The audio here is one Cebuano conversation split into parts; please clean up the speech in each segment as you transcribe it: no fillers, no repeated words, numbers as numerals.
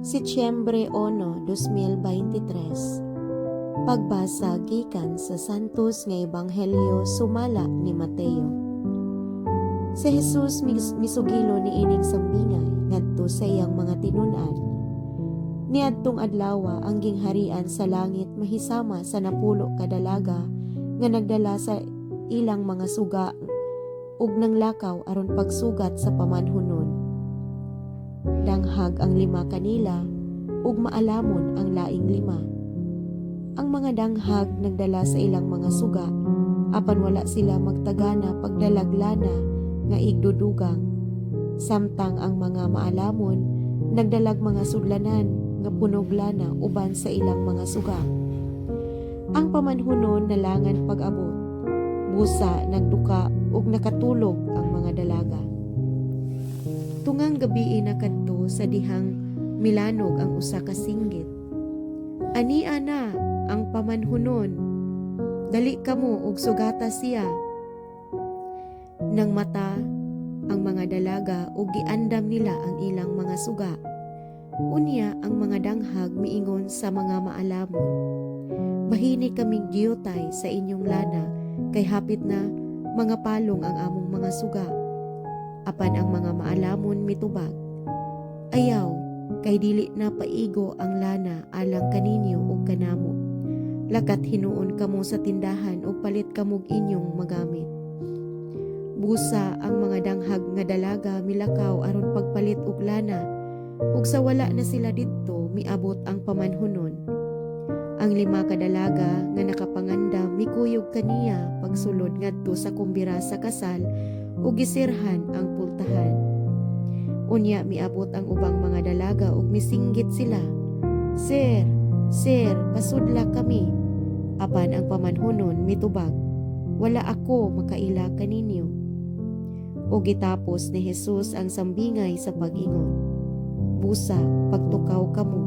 Setyembre 1, 2023. Pagbasa gikan sa Santos nga Ebanghelyo sumala ni Mateo. Si Jesus misugilo ni ining sambingay ngadto sa iyang mga tinun-an. Niadtong adlawa, ang gingharian sa langit mahisama sa 10 ka dalaga nga nagdala sa ilang mga suga ug nanglakaw aron pagsugat sa pamanhunon. Danghag ang lima kanila ug maalamon ang laing lima. Ang mga danghag nagdala sa ilang mga suga, apan wala sila magtagana pagdalag lana nga igdudugang. Samtang ang mga maalamon nagdalag mga sudlanan nga punog lana uban sa ilang mga suga. Ang pamanhunon nalangan pag-abot. Busa nagduka ug nakatulog ang mga dalaga. Tungang gabii na kadto sa dihang milanog ang usa ka singgit, "Ania na ang pamanhunon. Dali kamo ug sugata siya." Nang mata ang mga dalaga ug giandam nila ang ilang mga suga. Unya ang mga danghag miingon sa mga maalamon, "Bahini kaming giyutay sa inyong lana kay hapit na mga palong ang among mga suga." Apan ang mga maalamon mitubag, "Ayaw, kay dili na paigo ang lana alang kaninyo ug kanamo. Lakat hinuon kamo sa tindahan ug palit kamog inyong magamit." Busa ang mga danghag nga dalaga milakaw aron pagpalit og lana, ug sa wala na sila didto miabot ang pamanhunon. Ang lima ka dalaga nga nakapangandam mikuyog kaniya pagsulod ngadto sa kumbira sa kasal ug gisirhan ang pultahan. Unya miabot ang ubang mga dalaga ug misinggit sila, "Sir, sir, pasudla kami." Apan ang pamanhunon mitubag, "Wala ako makaila kaninyo." Ug gitapos ni Jesus ang sambingay sa pag-ingon, "Busa pagtukaw kamo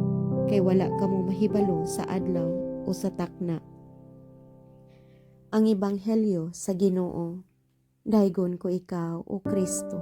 kay wala kamo mahibalo sa adlaw o sa takna." Ang Ebanghelyo sa Ginoo. Daygon ko ikaw, O Kristo.